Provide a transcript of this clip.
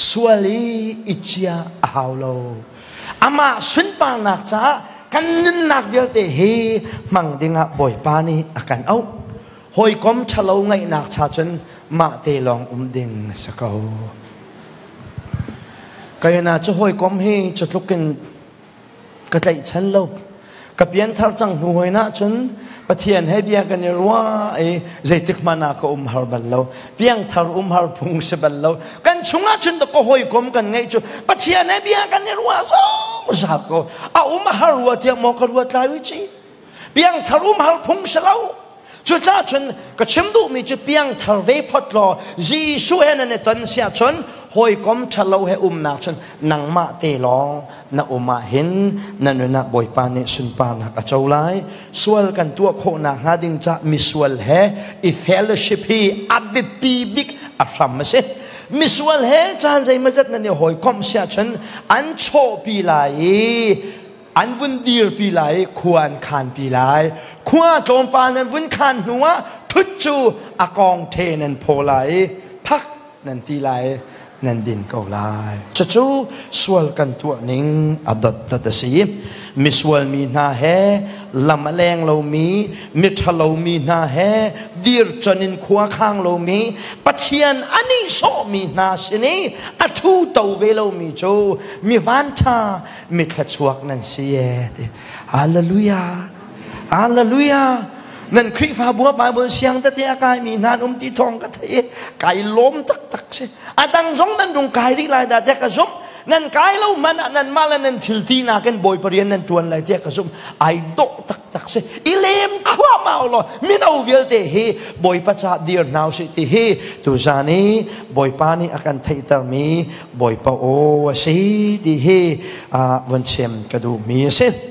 Sual i i cia a hau lo. Amah sunparnak caah kan nunnak vialte hi hmang dingah Bawipa nih a kan auh. Hawikom ṭhalo ngaihnak cha cun mah te lawng um ding a si ko. Kayana cu hawikom hi cu tluk in ka tlaihchan lo. Ka pianthar cang hnu hoi na cun Pathian he bia kan i ruah i zeitik hmanh ah ka um har bal lo. Piangthar um har phung si bal lo. Kan chungah cun ka hawikom kan ngeih cu Pathian he bia kan i ruah zungzal ko. A um a har rua tiang maw ka ruat lai ui ci. Piangthar um har phung si lo. Cucaah cun ka chim duhmi cu piangthar ve phot law Jesuh he nan i ton si ahcun hawikom ṭhalo he umnak cun nangmah te lawng na um ah hin na nun ah Bawipa nih sunparnak a co lai. Sual kan tuah khawhnak hnga ding cah misual he i fellowship hi a biapi bik a hram a si. Misual he caan zeimawzat nan i hawikomh si ahcun an chawhpi lai i an vun dirpi lai i khua an khanpi lai. Khua tlawmpal nan vun khan hnuah ṭhut cu a kawng ṭhe nan phaw lai i phak nan ti lai i nan din ko lai. Cucu sual kan tuah ning a dotdot a si. Misual mi hna he lam a leng lomi, miṭhalo mi hna he dircon in khua khang lomi, Pathian a nihsawhmi hna sin i a ṭhu to ve lomi cu mi vanṭha mi thluachuak nan si e ti. Hallelujah, hallelujah. Nan Khrihfabu ah Bible siang tete a kaimi hna an um ti thawng ka thei i kai lawm taktak si. A dang zong nan rung kai rih lai dah tiah ka zumh. Nan kai lo hmanh ah nanmah le nan thil ti nakin Bawipa rian nan ṭuan lai tiah ka zumh. Ai dawh taktak si. I lem thluahmah u law mino vialte hi Bawipa caah dir hna usih ti hi tuzan i Bawipa nih a kan theihtermi Bawipa aw a si ti hi vun chim ka duhmi a si.